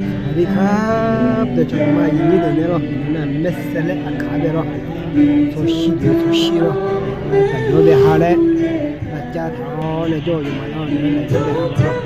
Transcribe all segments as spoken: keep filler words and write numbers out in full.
Aqli kar deuq cawq ma aqyuif nyir deuq nae lawr, nar maeqsaev laer aqkaq bae lawr, tawqshir deuq tawqshir lawr, taqyawr bae ha laer, aqcav taq-awr nae jawr-eu yawqma nar, nar taqyawr bae ha lawr.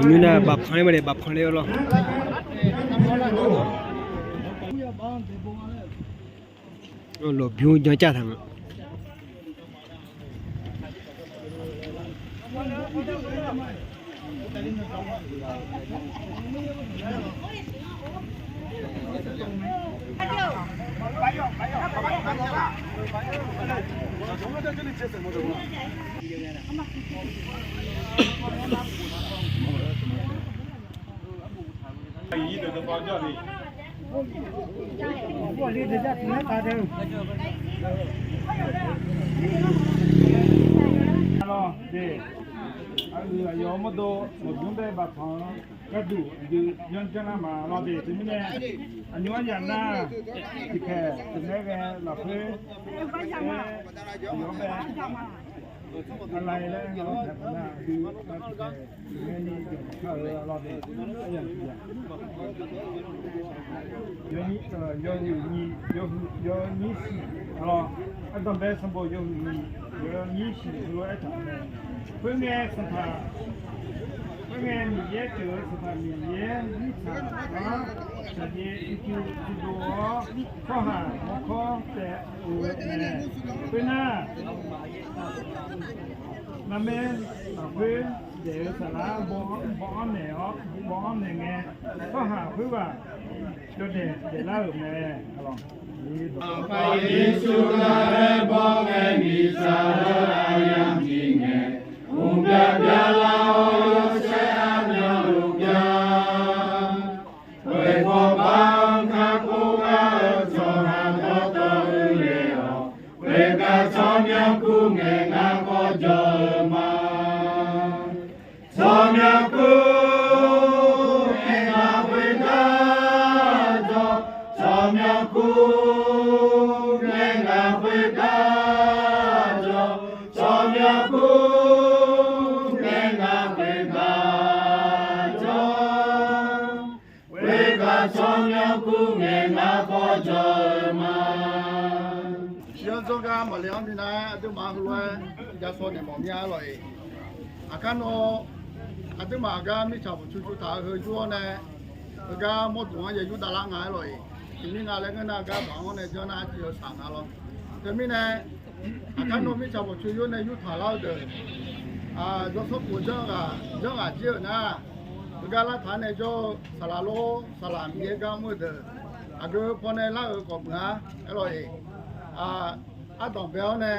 Nymr nar bafpanq ler ma le, bafpanq ler-eu lawr. Lawqbymr jancav taq nga. Aqyawf mawrdo maqbymr bae bafpanq-anr gharduq aqdui yanr janr lar ma lawr de. Teumirnae aqnymr aryamq nar tiqpaeq teunae ghae lafkhoer, aqyawf-anr bae aqlai laer nar tiqpaeq ngae ni jawq kar-eu lawr de. Yawhuiq nyiq, yawhuiq yawnyir siq lawr. Ardanqbae sanqbof yawhuiq nyiq, yawnyir siq heulof-aer aertaq-euq mae. Khoerngae sanqpaq, khoerngae Miqyaer pyeuf-eu Sanqpaq Miqyaer mirtsaq-anr shaqjaev ircuf tiqdov-awr, tsawrhaq mawrkawr taef-eu mae. Khoernar, narmaer lafkhoer daef-eu saflar baw-anr naeq-awr, baw-anr naeq ngae, tsawrhaq khoerghaq yawdaef daeflar-euq mae. Sanqpaq Yeqsur nar-aer bawr ngae, miqzaq-eu aqyamq tiq ngae, mqbyav byav lar-awr yawshaef armyanluf byav. Khoerkhawf bar-anr kakhof lar-eu tsawrhaq dawqtawvluf le-awq. Khoergar tsawrmyanr kur ngaeq ngar khawf jawr-eu ma. Tsawrmyanr kur ngaeq ngar khoergar jawr. Tsawrmyanr kur ngaeq ngar khoergar jawr. Tsawrmyanr kur ngaeq ngar khoergar jawr. Khoergar tsawrmyanr kur ngaeq ngar khawf jawr-eu ma. Iqnan jawrgar maqle-anr minav-aer aqduimaf heulof-aer jasaw naeq mawf mir-a lawq-iq. Aqkar nawr aqduimaf aqgar mirtsaq bawqcoer coer taq-eu heu yur-awr nae, heugar mawrduq-anr ya yur davlar nga-aer lawq-iq. Tiqmir nga laer ngeur nar gar baq-anr nae janr nar arciv-eu saq nga lawr. Teumirnae, aqkar nawr mirtsaq bawqcoer yur nae yurtaq lar-eu deuq, yawsanr khof janr ghaq jir-euq nar, Heugar lartaq-anr nae jawr-eu saqlaq lor, saqlaq Miqyaer gar mr-eu deuq, aqgeu pawnae lar-euq khawf muiq-a. Aerlawq-iq, ardanq bae-awr nae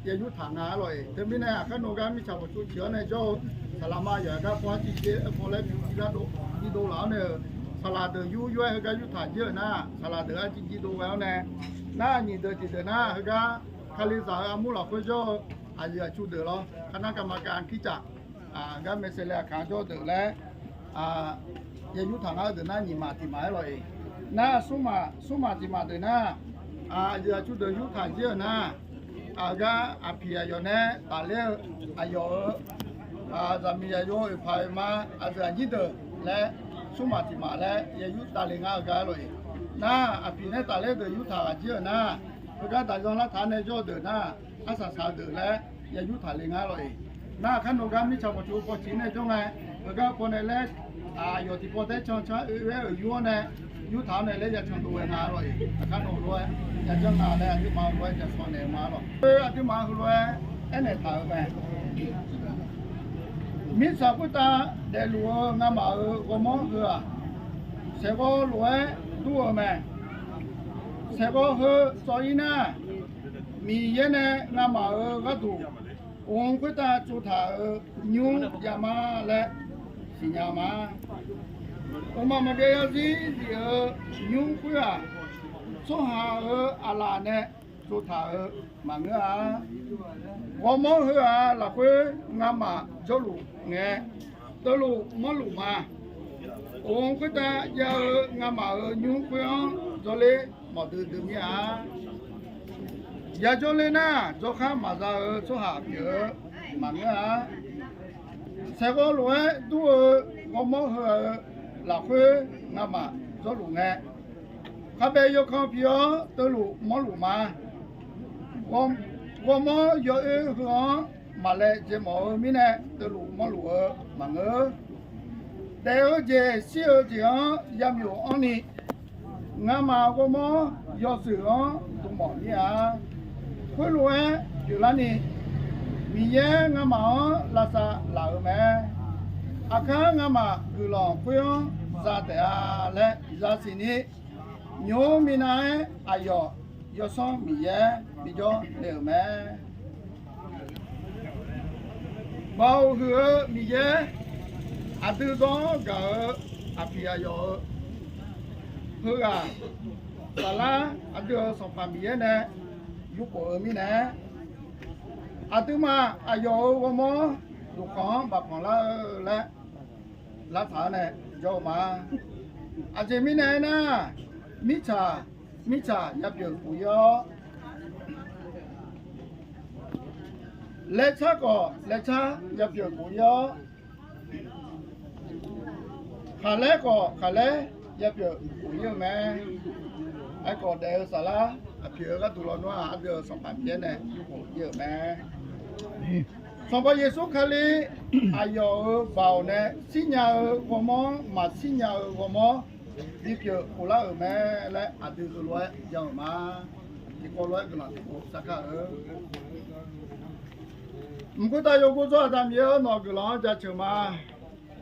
ya yurtaq nga. Aerlawq-iq, teumirnae aqkar nawr gar mirtsaq bawqtsuv ciq-awr nae jawr-eu saqlaq ma yawq-aer gar paw arciv jir-aer paw laer bi jir lar dov jir dov laf-awr nae-euq, saqlaq deuq yur yur-aer heugar yurtaq jir-euq nar, saqlaq deuq arciv jir dov ghae-awr nae, nar aqnyiq deuq tiqdeuq nar heugar Kalizaq-euq armur lafkhoer jawr-eu aqyuif aqtsu deuq lawr, kar nar kar ma kar-anr kircaf, gar maeqsaeq le aqkaq jawr-eu deuq laer ya yurtaq ngar-eu deuq nar nyiq maf tiq maf-aer lawq-iq. Nar smr maf tiq maf deuq nar, aqyuif aqtsu deuq yurtaq jir-euq nar, aqgar aqpiq aqyawf nae tafler-eu aqyawf-euq zaqmiq zaqyo oeqpaq oeqma aqdui aqnyir deuq laer smr maf tiq maf laer ya yurtaq le ngar-eu gar-aer lawq-iq. Nar aqpiq nae tafler deuq yurtaq ghaq jir-euq nar, heugar daqyan lartaq-anr nae jawr-eu deuq nar, arsaq saq-eu deuq laer ya yurtaq le ngar lawq-iq. Nar aqkar nawr gar mirtsaq bawqtsuv paw ciq nae jawr ngae, heugar pawnae laer, aqyawf tiqpawf taer can can oe-aer-euq yur-awr nae, yurtaq-awr nae laer ya can dov ghae nga lawq-iq. Aqkar nawq lof-aer ya janr nga laer aqduimaf-eu lof-aer ja shaw naeq ma lawq. Aqduimaf-eu lof-aer aernaeq taq-euq mae. Mirtsaq khoertav daefluf-eu ngamaf-euq ghawrmawr heu-aq, saeqghawv lof-aer dur-eu mae. Saeqghawv heu tsawv-ir nar, Miqyaer nae ngamaf-euq gharduq, of khoertav tsovtaq-euq nymr jav ma laer siqnya ma. Mqmaq maqbyav zarzir zif-eu nymr khoer-aq, tsawrhaq-euq aqlaf nae tsovtaq-euq maqngeur-a. Ghawrmawr heu-aq lafkhoer ngamaf jawrluf ngae, teulof mawrluf ma. Of khoertav jav-eu ngamaf-euq nymr khoer-anr jawrler mawf duidui mir-a. Yajawr ler nar, jawrkhar maqza-eu tsawrhaq pyeuf-eu maqngeur-a. Saeqghawv lof-aer dur-eu ghawrmawr heu-euq lafkhoer ngamaf jawrluf ngae, khabae yawkan pi-awr teulof mawrluf ma. Ghawrmawr yawoer heu-anr maqlaejae mawf-eu mirnae teulof mawrluf-eu maqngeur. Daef-eu jeq shir-eu jeq-anr yamyof anrni, ngamaf ghawrmawr yawshuif-anr dm mawf mir-a. Khoerlof-aer pyeuflarni, Miqyaer ngamaf-anr lavsav laf-euq mae. Aqkar ngamaf guiqlanq khoer-anr za taef-a laer zasiqni, nymr minav-aer aqyawf Yawsanr Miqyaer bijawr le-euq mae. Baoq huiq-eu Miqyaer, aqdui dawr gaq-eu aqpiq aqyawf-euq heughaq saflar aqdui-euq Sanqpaq Miqyaer nae yurkhof-eu mirnae, aqduimaf aqyawf-euq ghawrmawr duqkhanq-anr bafpanq lar-eu laer lartaq-anr nae jawr-eu ma. Aqjeq mirnae aernar, mirtsaq mirtsaq yapyeuf khof-ir-awr, laertsar khawf laertsar yapyeuf khof-ir-awr, khaqlaer khawf khaqlaer yapyeuf khof-ir-eu mae. Aerkhawf daef-eu saflar aqpiq-eu gharduq lawnmr-aq, aqdui-euq Sanqpaq Miqyaer nae yurkhof-ir-euq mae. Sanqpaq Yeqsur Kali aqyawf-euq baoq nae shirnya-eu ghawrmawr maqshirnya-eu ghawrmawr bipyeuf khof lar-euq mae laer aqdui heulof-aer jan-euq ma. Tiqkawv lof-aer guiqlanq tiqpov sarkar-eu Mq khoertav yawgor tsawrhaqzaq Miqyaer-awr, nawq guiqlanq-anr jaceuq ma.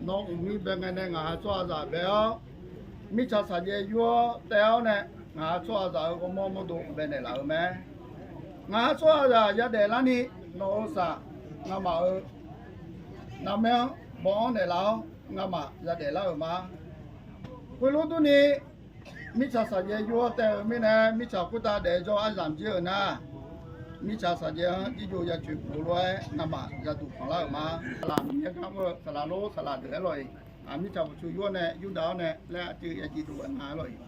Nawr mqmir bae ngae nae ngaq ha tsawrhaqzaq bae-awr, mirtsaq saqjaev yur-awr taev-awr nae, ngaq ha tsawrhaqzaq-euq ghawrmawr mawrdo bae naeqlaf-eu mae. Ngaq ha tsawrhaqzaq yadaef larni, nawq-euq saq ngamaf-euq navmaer-anr baw-anr naeqlaf-awr, ngamaf yadaef lar-euq ma. Khoerlof durni, mirtsaq saqjaev yur-awr taev-eu mirnae, mirtsaq khoertav daef-eu jawr-eu aryamq jir-euq nar, mirtsaq saqjaev-anr jirjov yacoeq pov lof-aer ngamaf yaduq panq lar-euq ma. Saqlaq Miqyaer gar mr-eu saqlaq lor, saqlaq deuq-aer lawq-iq. Mirtsaq uqtsuif yur-awr nae yurdav-awr nae laer aqdui yajiv dov-aer nga-aer lawq-iq.